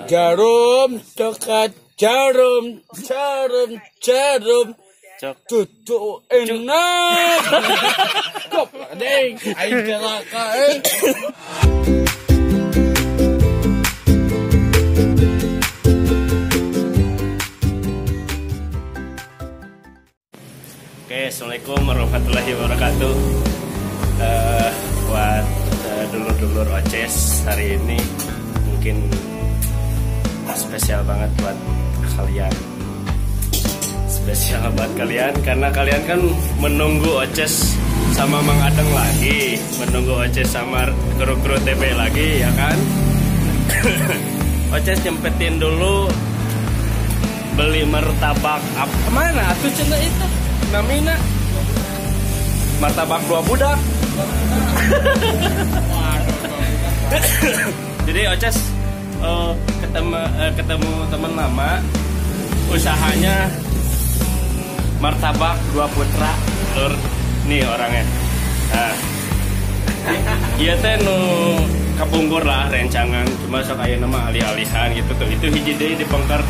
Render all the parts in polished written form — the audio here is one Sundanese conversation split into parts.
Jarum coklat jarum jarum jarum Cok. Cucu enak. Goblok ding. Aing celaka euy. Oke, assalamualaikum warahmatullahi wabarakatuh. Buat dulur-dulur Oces hari ini mungkin spesial banget buat kalian. Spesial buat kalian karena kalian kan menunggu Oces sama Mang Adeng lagi, menunggu Oces sama kru-kru TB lagi, ya kan? Oces nyempetin dulu beli martabak apa mana atuh cenah itu namina martabak dua budak. Jadi Oces ketemu teman lama, usahanya martabak dua putra, lur nih orangnya. Nah, iya teh nu kapungkur lah rencangan, cuma sok aya nama alih-alihan gitu tuh. Itu hiji deui dipengker.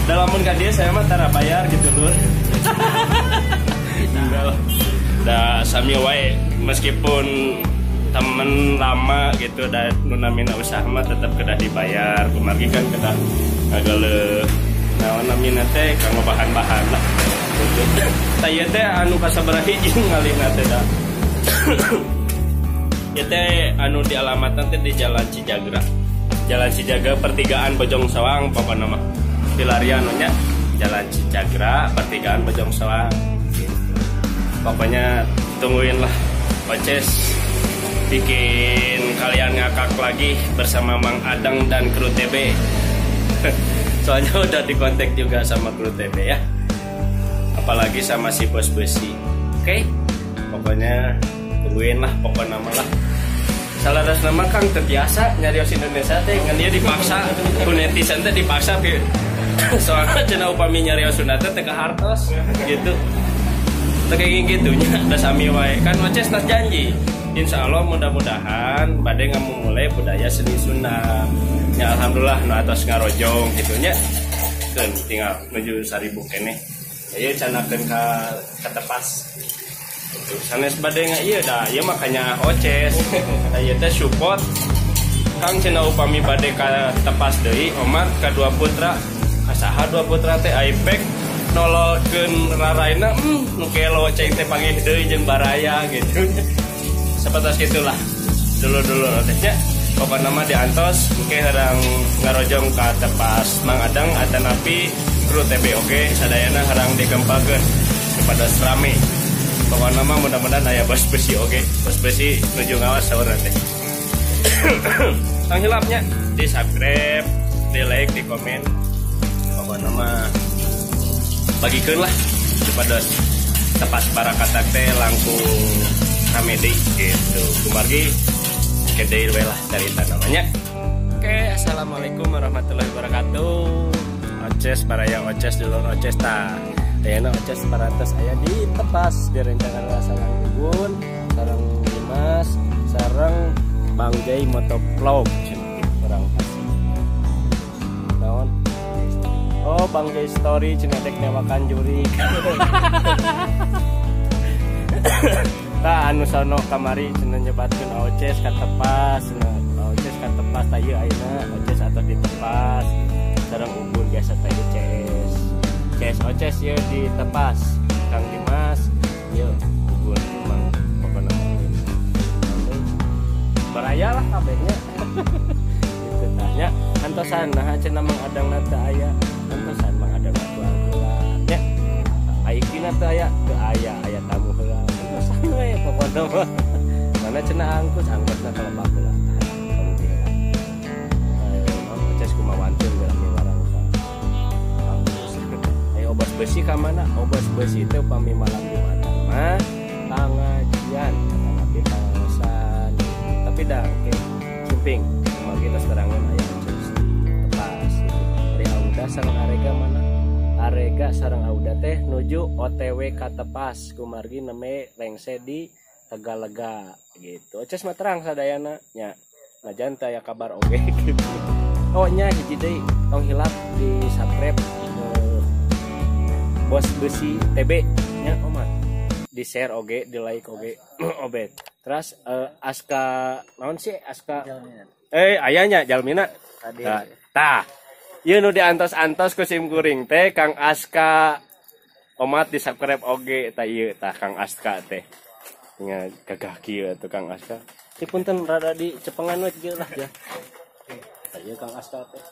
Dalamun ka dieu saya mah tara bayar gitu lur. Enggak lah. Da sami wae meskipun temen lama gitu da nu namina usaha mah tetep kedah dibayar. Kumargi kan kedah ngagaleuh naon namina teh kanggo bahan-bahan lah. Tah ieu teh anu kasabaraha hiji ngalihna teh da. Ieu teh anu di alamatna teh di Jalan Cijagra. Jalan Cijagra pertigaan Bojong Soang pokona mah. Dilarian nya Jalan Cijagra pertigaan Bojong Soang. Gitu. Pokoknya tungguin lah Oces bikin kalian ngakak lagi bersama Mang Adeng dan kru TB. Soalnya udah dikontak juga sama kru TB ya. Apalagi sama si bos besi. Oke? Pokoknya tungguin lah, pokoknya nama lah. Salah nama Kang terbiasa nyarios Indonesia teh ngan dia dipaksa ku netizen teh dipaksa soalnya cenah upami nyarios Sunda teh teu kahartos gitu. Teu kayak gitu nya da sami wae. Kan Oces tas janji. Insya Allah mudah-mudahan bade ngamumule budaya seni Sunda. Ya alhamdulillah nu atos ngarojong gitu nya. Keun tinggal nuju 1000 keneh. Ieu canakeun ka tepas. Gitu. Sanes bade nga ieu da ieu makanya Oces. Da ieu teh support Kang cenah upami bade ka tepas deui Omar ka dua putra. Kasaha dua putra teh Aipek nololkeun raraina nu kelo cai teh panggih deui jeung baraya gitu. Sebatas gitulah dulu-dulu nya. Pokokna mah diantos engke herang ngarojong ka tepas Mang Adeng atanapi kru TB oge sadayana herang dikempalkeun kepada rame. Pokokna mah mudah-mudahan aya bos besi oge, bos besi nuju ngawas saur teh. Tong hilapnya di subscribe, di like, di komen. Pokokna mah bagikeun lah kepada tepas barakatak teh langkung rame deui gitu. Kumargi kede we lah cerita namanya. Oke, assalamualaikum warahmatullahi wabarakatuh. Oces baraya Oces dulur Oces ta. Ayeuna Oces parantos aya di tepas di rencangan sareng Gugun, sareng Dimas, sareng Bang Jay Motovlog cenah urang kasih. Naon? Oh, Bang Jay story cenah dek newakan juri. Tah anu sono kamari cenah nyebatkeun Oces ka tepas, cenah Oces ka tepas tah ieu ayeuna Oces atau di tepas sareng Ubun biasa teh CS. CS Oces ieu di tepas Kang Dimas ieu Ubun emang pokona baraya lah kabehnya. Gitu tah nya antosan nah cenah Mang Adeng teu aya antosan Mang Adeng tuang heula nya aikina teu aya teu aya aya tamu heula antosan we pokona mah mana cenah angkus angkosna kalebak heula Oces kumawantun geura warang ka angkus. Ayo obos besi ka mana? Obos besi teh upami malam Jumatan mah pangajian tapi pangaosan tapi dah oke sumping kumargi tos terangan aya Oces di tepas gitu. Ari Auda sareng Arega mana? Arega sareng Auda teh nuju OTW ka tepas kumargi neme rengse di Tegalega gitu. Oces mah terang sadayana nya. Najan teu aya kabar oge gitu. Oh nya hiji deui tong hilap di subscribe Bos Besi TB nya omat. Di share oge, di like oge obet. Terus Aska naon sih Aska? Ayanya jalmina. Tah. Ieu nu diantos-antos ku sim kuring teh Kang Aska omat di subscribe oge tah ieu tah Kang Aska teh. Nya gagah kieu atuh Kang Aska. Ti punten rada di cepengan we kieu lah ya. Tah ieu Kang Aska teh.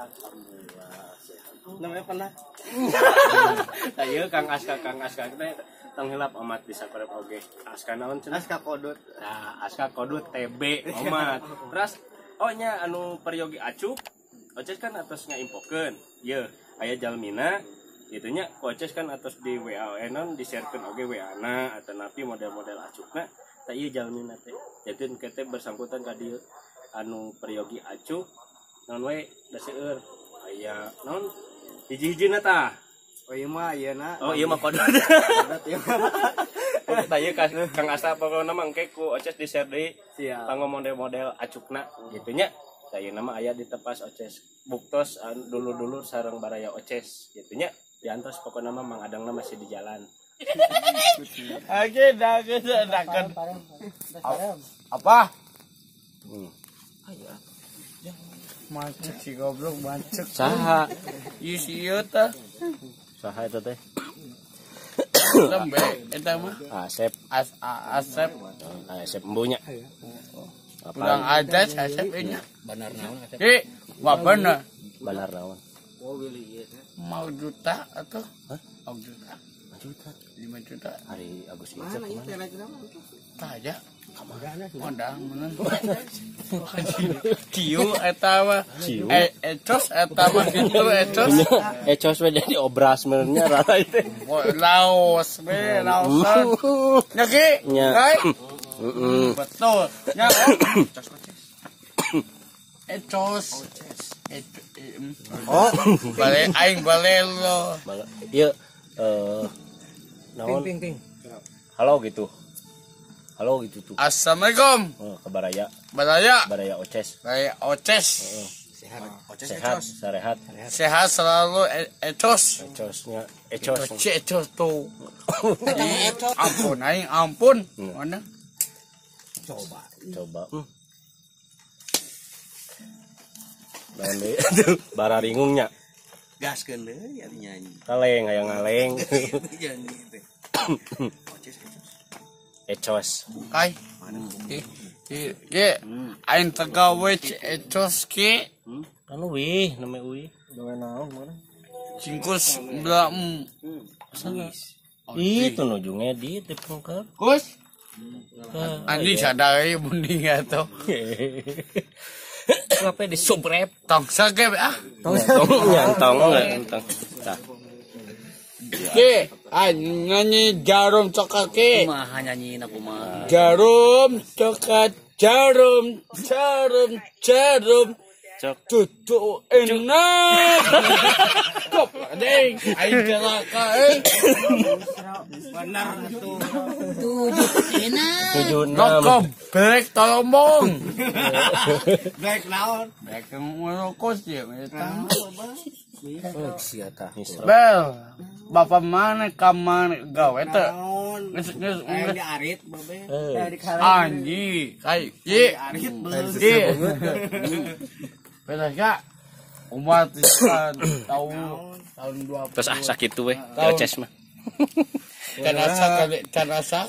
Alhamdulillah sehat. Namanya pernah. Tah ieu Kang Aska teh tong hilap omat di subscribe oge. Aska naon cenah? Aska Kodut. Nah, Aska Kodut TB omat. Terus oh nya anu peryogi acuk Oces kan atos ngaimpokeun. Yeuh, aya jalmina kitu nya ku Oces kan atos di WA non di-sharekeun oge WA-na atau napi model-model acukna. Tah ieu jalmina teh. Jadi engke teh bersangkutan ka dieu anu peryogi acuk naon we da seueur. Aya naon hiji-hijina tah. Oh ieu mah ayeuna. Oh ieu mah kodot. Kodot ieu mah. Tah ieu Kang Asta pokona mah engke ku Oces di-share deui. Siap. Kanggo model-model acukna kitu nya. Tah ieu nama aya di tepas Oces. Buktos dulu-dulu sareng baraya Oces kitu nya. Diantos pokona mah Mang Adangna masih di jalan. Oke, dah. Apa? Macet si goblok macet. Saha? Ieu si ieu teh. Saha eta teh? Lembe eta mah. Asep. Asep. Asep embunya. Pulang aja Asep nya. Benar naon Asep? Wah bener. Benar naon? Mau juta atau? Hah? Mau juta. Juta. 5 juta. Hari Agus Ica kemana? Tah aja. Kamana? Mondang meunang. Ciu eta mah. Ciu. Ecos eta mah kitu ecos. Ecos we jadi obras meunnya rara teh. Laos we laosan. Nya ki. Nya. Heeh. Betul. Nya. Ecos. Oh, bale aing balelo. Ieu naon? Ping. Halo gitu. Halo gitu tuh. Assalamualaikum. Oh, ke Baraya. Baraya. Baraya Oces. Baraya Oces. Sehat. Oces sehat, sehat. Sehat selalu Ecos. Ecosnya Ecos. Ecos tuh. Ampun aing ampun. Mana? Coba. Coba. Naon deui? Bara ringungnya. Gaskeun deui atuh nyanyi. Kaleng hayang ngaleng. Nyanyi teh. Oces Ecos. Ecos. Kai. Ki aing tegawe Ecos ki. Anu wih, name uih. Gawe naon mana? Cingkus belam. Itu nu jeung edit di pungker. Kus. Anjing sadar euy mending atuh. Kenapa di subrep? Tong sage ah. Tong nyantong entong. Tah. Ki, nyanyi jarum coklat ki. Kumaha nyanyiin aku mah. Jarum coklat, jarum, jarum, jarum. Cok. Tutu enak. Kop, ding. Aing celaka euy. Benar tuh. 7 enak. 76. Rokok brek tolong. Brek naon? Brek ngerokok sih eta. Oh, sia tah. Bel, bapak mana kamar gawe teh? Geus geus di arit babe. Anji, kai, ye. Arit Ye. Bener gak? Umat tahun 20. Terus ah sakitu we, Oces mah. Can asa.